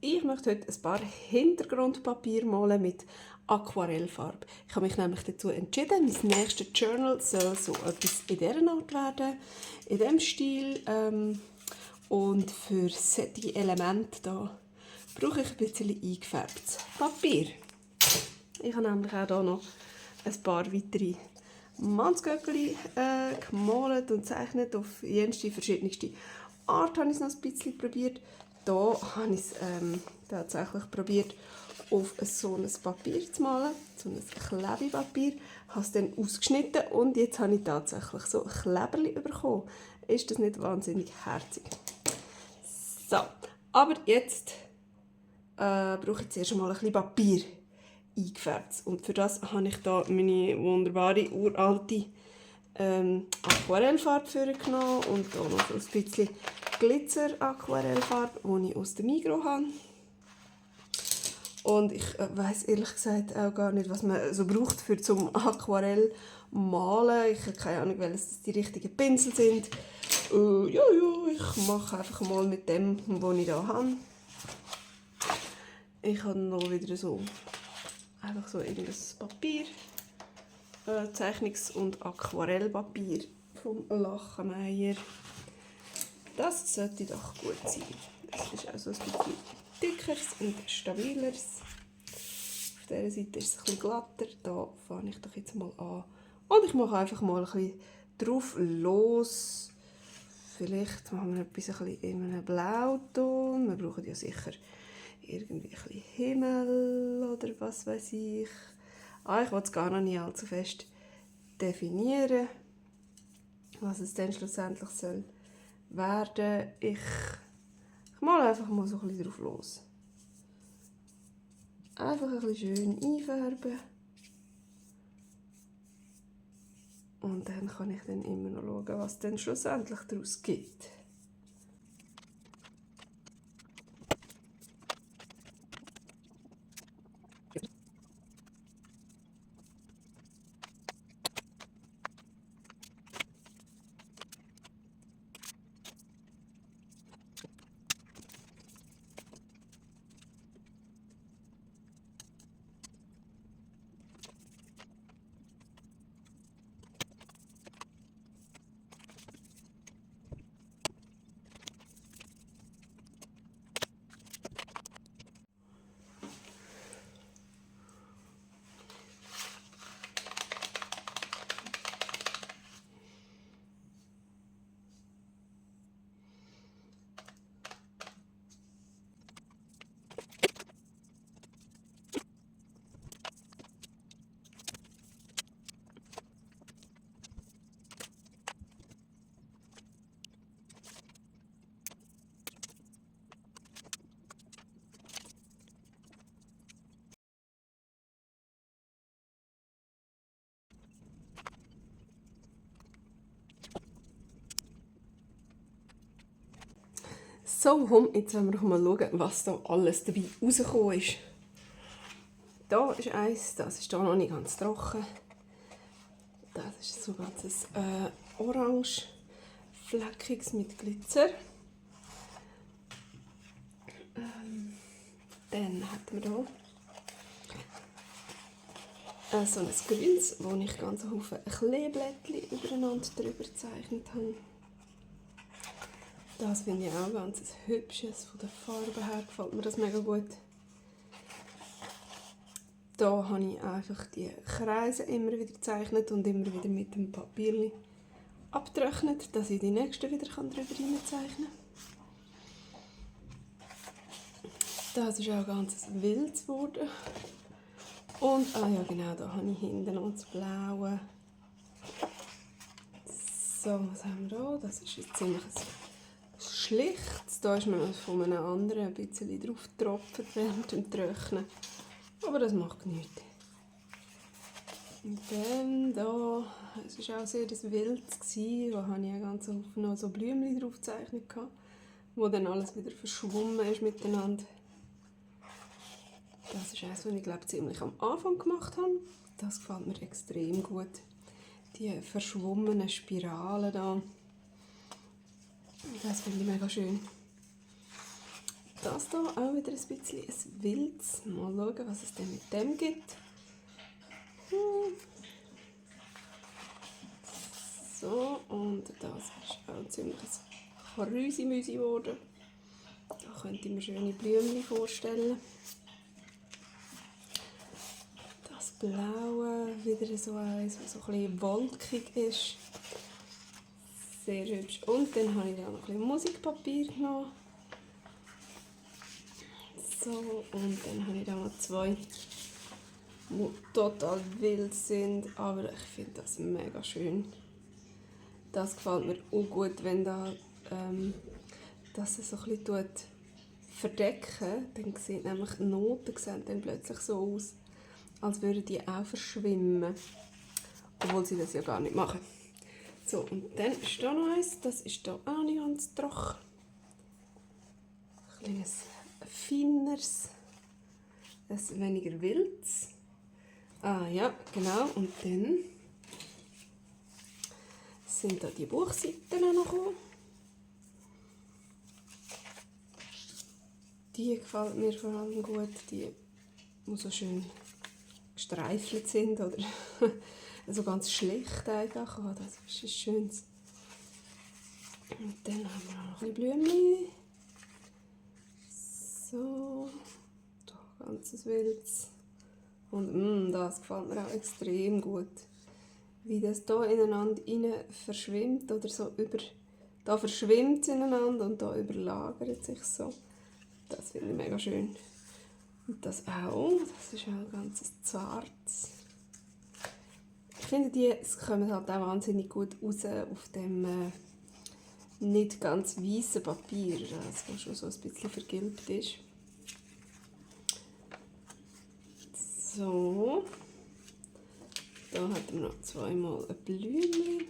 Ich möchte heute ein paar Hintergrundpapier malen mit Aquarellfarbe. Ich habe mich nämlich dazu entschieden, mein nächstes Journal soll so etwas in dieser Art werden, in diesem Stil. Und für solche Elemente da brauche ich ein bisschen eingefärbtes Papier. Ich habe nämlich auch hier noch ein paar weitere Mannsgöckeli gemalt und gezeichnet. Auf jenste verschiedenste Art habe ich es noch ein bisschen probiert. Hier habe ich es tatsächlich probiert, auf so ein Papier zu malen, so ein Klebepapier. Ich habe es dann ausgeschnitten und jetzt habe ich tatsächlich so ein Kleberli bekommen. Ist das nicht wahnsinnig herzig? So, aber jetzt brauche ich zuerst mal ein bisschen Papier eingefärbt. Und für das habe ich hier meine wunderbare, uralte Aquarellfarbe vorgenommen und hier noch so ein bisschen Glitzer-Aquarellfarbe, die ich aus dem Migros habe. Und ich weiss ehrlich gesagt auch gar nicht, was man so braucht für zum Aquarell malen. Ich habe keine Ahnung, welches die richtigen Pinsel sind. Ich mache einfach mal mit dem, was ich hier habe. Ich habe noch wieder so einfach so irgendein Papier, Zeichnungs- und Aquarellpapier vom Lachenmeier. Das sollte doch gut sein. Das ist also ein bisschen dickeres und stabileres. Auf dieser Seite ist es ein bisschen glatter. Da fange ich doch jetzt mal an. Und ich mache einfach mal ein bisschen drauf los. Vielleicht machen wir etwas ein bisschen in einem Blauton. Wir brauchen ja sicher irgendwie ein bisschen Himmel oder was weiß ich. Ich will es gar noch nicht allzu fest definieren, was es dann schlussendlich soll werden. Ich male einfach mal so ein bisschen drauf los. Einfach ein bisschen schön einfärben. Und dann kann ich dann immer noch schauen, was dann schlussendlich daraus gibt. So, jetzt wollen wir doch mal schauen, was da alles dabei rausgekommen ist. Da ist eins, das ist da noch nicht ganz trocken. Das ist so ganzes orange, fleckiges mit Glitzer. Dann haben wir hier so ein grünes, wo ich ganz viele Kleeblättchen übereinander drüber gezeichnet habe. Das finde ich auch ganz hübsches, von der Farbe her gefällt mir das mega gut. Da habe ich einfach die Kreise immer wieder gezeichnet und immer wieder mit dem Papier abgetrocknet, dass ich die nächsten wieder drüber hineinzeichnen kann. Das ist auch ganz wild geworden. Und, ja genau, da habe ich hinten noch das Blaue. So, was haben wir da? Das ist jetzt ziemlich schlicht. Da ist man von einem anderen ein bisschen drauf getropft während dem Trocknen. Aber das macht nichts. Und dann da, es war auch sehr wild, da habe ich ganz oft noch so Blümchen drauf gezeichnet, wo dann alles wieder verschwommen ist miteinander. Das ist eines, was ich glaube ziemlich am Anfang gemacht habe. Das gefällt mir extrem gut. Die verschwommenen Spiralen da. Das finde ich mega schön. das hier auch wieder ein bisschen ein wildes. Mal schauen, was es denn mit dem gibt. So, und das ist auch ziemlich ein Rüsi-Müsi geworden. Da könnte ich mir schöne Blümchen vorstellen. Das Blaue, wieder so eins, das so ein bisschen wolkig ist. Sehr hübsch. Und dann habe ich da noch ein bisschen Musikpapier genommen. So, und dann habe ich da noch zwei, die total wild sind, aber ich finde das mega schön. Das gefällt mir auch gut, wenn da das so ein bisschen verdecken, dann sieht nämlich die Noten sehen dann plötzlich so aus, als würden die auch verschwimmen, obwohl sie das ja gar nicht machen. So, und dann ist da noch eins, das ist da auch nicht ganz trocken. Ein kleines, feineres, ein weniger wildes. Ah ja, genau, und dann sind da die Buchseiten noch gekommen. Die gefällt mir vor allem gut, die so schön gestreifelt sind oder also ganz schlicht einfach. Oh, das ist ein schönes. Und dann haben wir noch ein bisschen Blümchen. So, da ganzes Wildes. Und das gefällt mir auch extrem gut. Wie das hier ineinander rein verschwimmt oder so da verschwimmt es ineinander und da überlagert sich so. Das finde ich mega schön. Und das auch, das ist auch ganz zartes. Ich finde, die kommen halt auch wahnsinnig gut raus auf dem nicht ganz weißen Papier, das schon so ein bisschen vergilbt ist. So, da haben wir noch zweimal ein Blümchen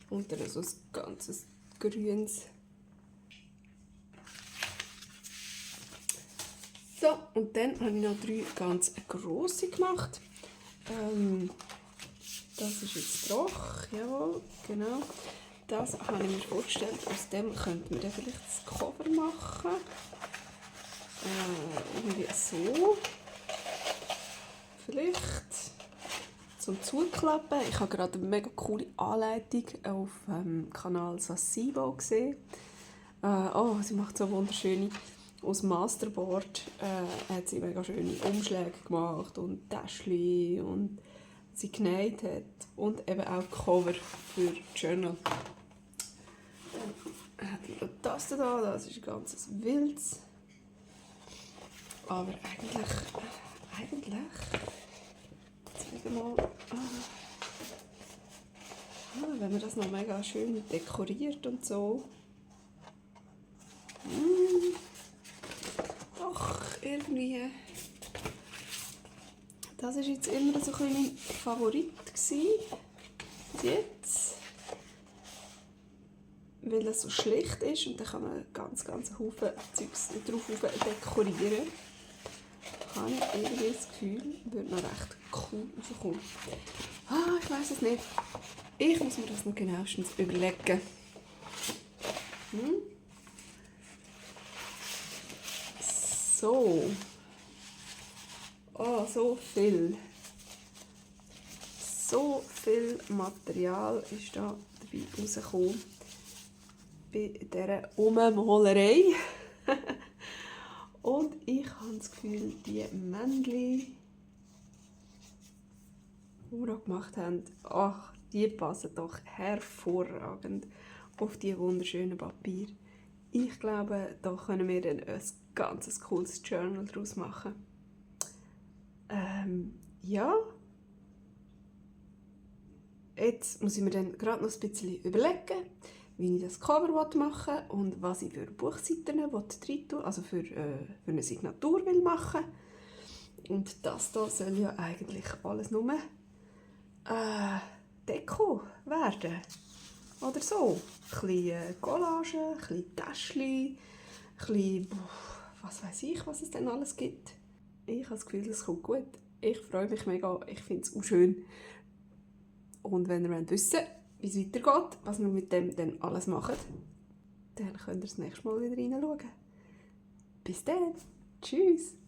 und dann so ein ganzes grünes. So, und dann habe ich noch 3 ganz grosse gemacht. Das ist jetzt trocken, jawohl, genau. Das habe ich mir vorgestellt, aus dem könnte man dann vielleicht das Cover machen. Irgendwie so. Vielleicht zum Zuklappen. Ich habe gerade eine mega coole Anleitung auf dem Kanal Sassibo gesehen. Sie macht so wunderschöne. Aus Masterboard hat sie mega schöne Umschläge gemacht und Täschchen und sie genäht hat und eben auch Cover für Journal. Dann hat sie das da, das ist ein ganzes Wildes. Aber eigentlich, jetzt mal, wenn man das noch mega schön dekoriert und so. Doch, irgendwie. Das war jetzt immer so ein mein Favorit gewesen. Jetzt. Weil es so schlicht ist und dann kann man ganz Haufen Zeugs drauf dekorieren. Habe ich irgendwie das Gefühl, würde noch recht cool rauskommen. Ich weiss es nicht. Ich muss mir das noch genauestens überlegen. So. So viel. So viel Material ist da dabei rausgekommen. Bei dieser Ummalerei. Und ich habe das Gefühl, die Männchen, die wir hier gemacht haben, die passen doch hervorragend auf die wunderschönen Papier. Ich glaube, da können wir dann ein ganz cooles Journal daraus machen. Ja. Jetzt muss ich mir dann gerade noch ein bisschen überlegen, wie ich das Cover machen will und was ich für Buchseiten rein tun, also für eine Signatur will machen. Und das hier soll ja eigentlich alles nur Deko werden. Oder so. Ein bisschen Collage, ein bisschen Täschchen, ein bisschen, was weiß ich, was es denn alles gibt. Ich habe das Gefühl, es kommt gut. Ich freue mich mega, ich finde es auch schön. Und wenn ihr wissen wollt, wie es weitergeht, was wir mit dem dann alles machen, dann könnt ihr das nächste Mal wieder reinschauen. Bis dann. Tschüss.